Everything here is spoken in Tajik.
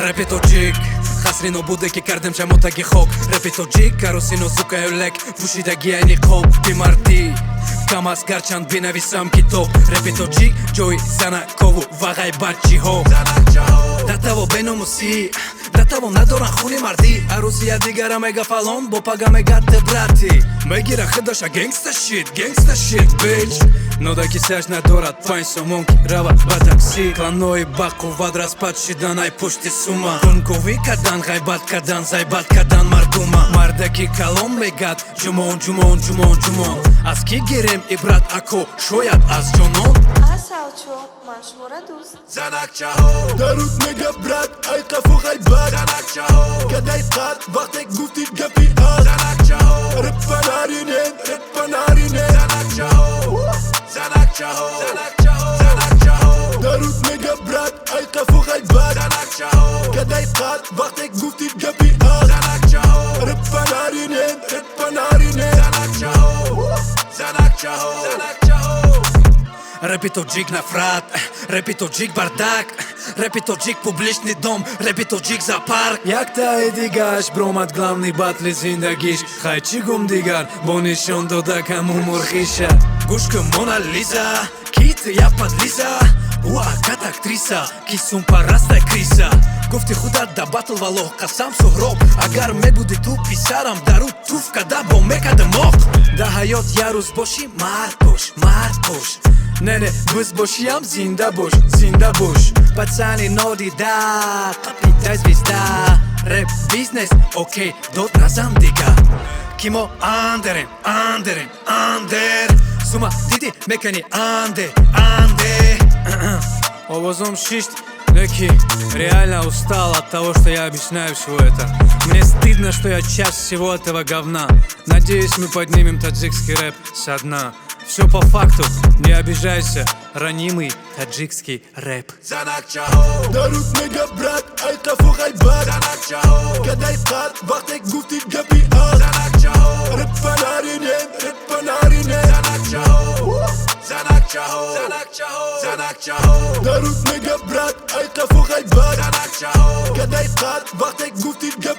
Рэпи тоҷик хасри нобуде, ки кардем чамотаги хок. Рэпи тоҷик арӯси нозукаю, лек пӯшидагия ниқоб. Бимардӣ кам аст, гарчанд бинависам китоб. Рэпи тоҷик ҷои занакову ва ғайбатчиҳо. Датаво беномусӣ, датаво надоран хуни мардӣ. Арӯсия дигара мега фалон, бо пага мега ты брати. Мегира худаша gangsta shit, gangsta shit, bitch. Но да кисаш надорад 5 сомон, ки равад ба такси. Кланои бақувват распад шидан ай пушти сума. Гунговӣ кардан, ғайбат кардан, зайбат кардан мардума. Мардаки калон мегад: «Ҷумон, ҷумон, ҷумон, ҷумон». Аз кӣ гирем ибрат, ако? Шояд аз ҷонон. Асалчо, ман шуморо дӯст. Занакчаҳо. Дарут мега брат, ай қафо ғайбат. Занакчаҳо. Кадай қат вақте гуфти гапи аз. Занакчаҳо. Рэпфанаринен, рэпфанаринен. Занакчаҳо, занакчаҳо, занакчаҳо. Дарут мега брат, ай қафо ғайбат. Занакчаҳо. Кадай қат вақте гуфти гапи аз. Занакчаҳо. Рэпфанаринен, рэпфанаринен. Занакчаҳо, занакчаҳо, занакчаҳо. Рэпи тоҷик нафрат, рэпи тоҷик бардак, рэпи тоҷик публичный дом, рэпи тоҷик зоопарк. Яктаи дигаш бромад, главный батли зиндагиш. Хай, чӣ гум дигар бо нишон дода кам умурхиша. Гӯш кун, Мона Лиза, ки ты, я подлиза. Ӯ акат актриса, ки сумпарастай криса. Гуфти худат да батл, валлоҳ қасам, Суҳроб, агар мебуди ту писарам, дару туф када бо мекадам оқ. Да ҳаёт як рӯз бошӣ, мард бош, мард бош. Не, биз бошиам, зинда бош, зинда бош. Пацани нодида қапидай звезда. Рэп бизнес, окей, дод назан дига, ки мо андерем, андерем, андер. Сума диди мекани анде, анде. Овозом шишт. Леки, реально устал от того, что я объясняю всего это. Мне стыдно, что я часть всего этого говна. Надеюсь, мы поднимем таджикский рэп со дна. Все по факту, не обижайся, ранимый таджикский рэп. Занакчаҳо. Дарут мега брат, ай қафо ғайбат. Занакчаҳо. Кадай қат вақте гуфти гапи аз. Занакчаҳо. Рэпфанаринен, рэпфанаринен. Занакчаҳо, занакчаҳо, занакчаҳо. Дарут мега брат, ай қафо ғайбат. Занакчаҳо. Кадай қат вақте гуфти гапи